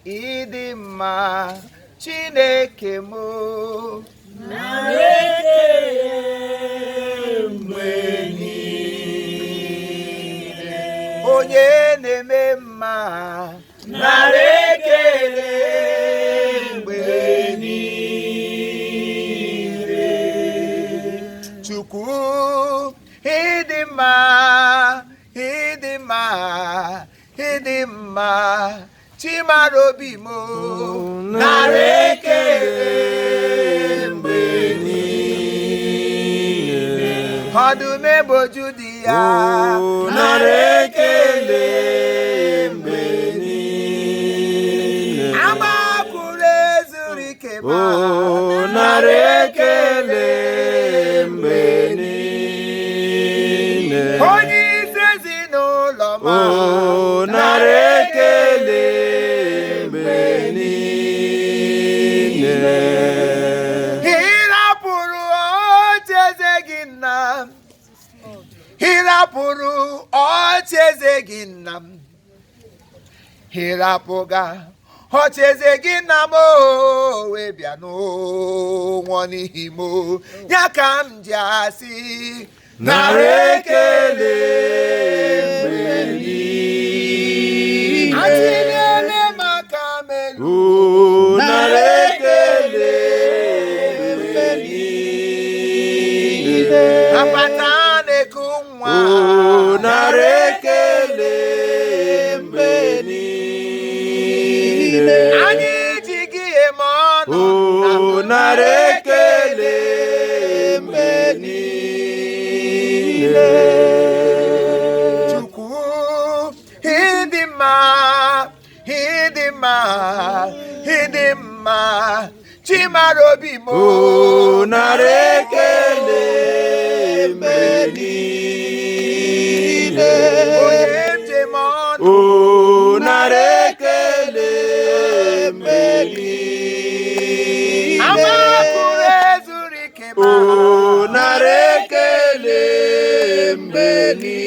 idima, Chineke mo. Onye na-eme mma, narekele mgbe niile. Chukwu, ịdị mma, chimara obi m, narekele mgbe niile. Ọdụm egboju dị ya, narekele mgbe niile. Agbapụrụ ezuru ike ma, narekele mgbe niile. Onye isi ezinụlọ ma, narekele mgbe niile. Hirapụrụ ocheeze gị nna m, hirapụrụ ocheeze gị nna m, hirapụga ocheeze gị nna m, wee bịa n'ụwa n'ihi m. Ya ka m ji asị, narekele mgbe niile. Atịnyere maka melu, narekele mgbe niile. Apata na-eku nwa, narekele mgbe niile. Anyị ji gị eme ọnụ, narekele mgbe niile. Chukwu, ịdị mma, chimara obi m, narekele mgbe niile. Onye njem ọnụ, narekele mgbe niile. Agbapụrụ ezuru ike ma, narekele mgbe niile.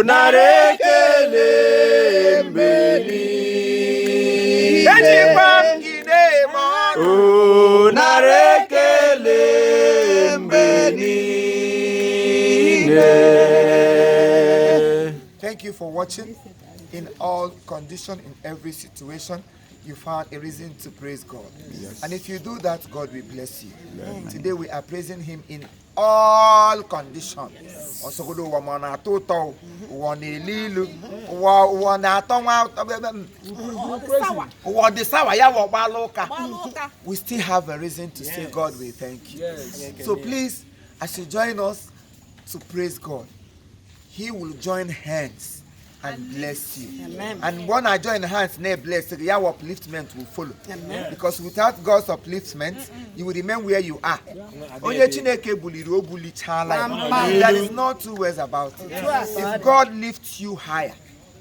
Narekele mgbe niile. Ejikwa m gị na-eme ọrụ, narekele mgbe niile. Thank you for watching. In all condition, in every situation, you found a reason to praise God. Yes. And if you do that, God will bless you. Yes. Today we are praising Him in all conditions. Also, go do one toto, one lilu, one we still have a reason to say, God, we thank you. Yes. So please, as you join us to praise God, He will join hands and bless you. Amen. And when I join hands, near bless, your upliftment will follow. Amen. Because without God's upliftment, you will remain where you are. There is no two ways about it. If God lifts you higher,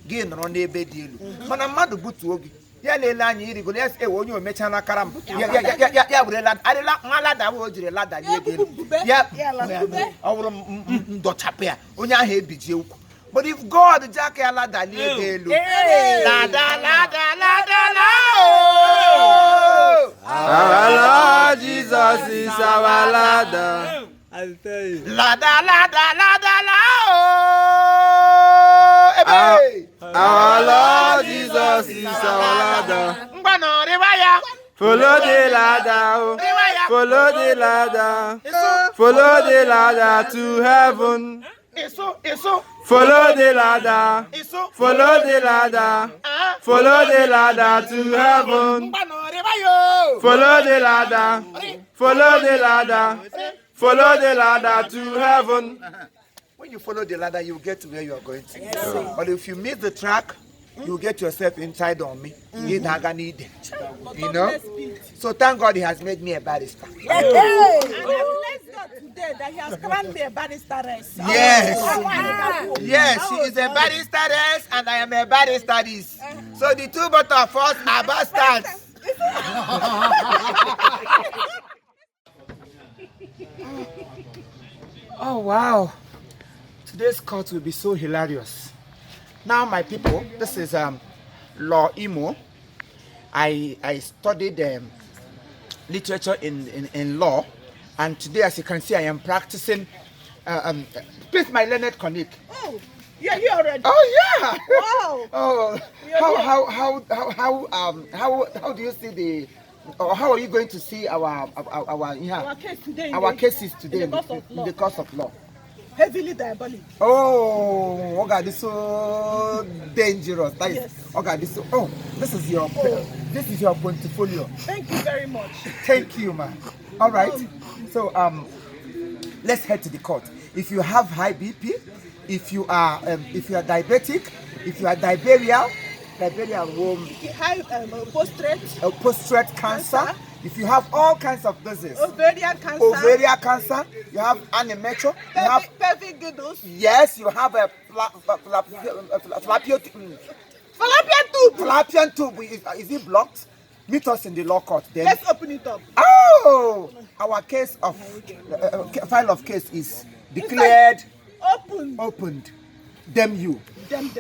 gain on a bed deal. But I'm not good to ya lela anyị iri go let's onye o mecha na karam ya wure la adịla malada wo jiri lada nie gelu ya ọ bụrụ ndochape ya onye ahụ ebije ukwu. But if God jack ya lada nie gelu lada oh our Lord Jesus is our ladder. I'll tell you. Lada oh our Lord Jesus is our ladder. Follow the ladder, follow the ladder, follow the ladder to heaven. Follow the ladder, follow the ladder, follow the ladder to heaven. Follow the ladder, follow the ladder, follow the ladder to heaven. When you follow the ladder, you get to where you are going to. Yes. But if you miss the track, you get yourself inside on me. You know? So thank God He has made me a barrister. Yes. I bless God today that He has granted me a barristeress. Yes. Yes, she is a barristeress and I am a barristeress. So the two both of us are bastards. Oh wow. Today's court will be so hilarious. Now my people, this is Law Imo. I studied literature in law, and today, as you can see, I am practicing. Please, my learned colleague. Oh, yeah, you already. Oh yeah. Wow. Oh, how do you see the? Or how are you going to see our case today? Our cases today in the course of law? Heavily diabolic. Oh God, this is so dangerous. That is, Yes. oh God, this is your portfolio. Thank you very much. Thank you, man. All right. So let's head to the court. If you have high BP, if you are diabetic, if you are diarrhea womb, High prostate cancer, if you have all kinds of diseases, ovarian cancer, you have anemetro, you have pelvic giddles. yes, you have a fallopian tube. Is it blocked? Meet us in the law court. Then Let's open it up. oh, our case of file of case is declared Open. opened. Damn you. Them.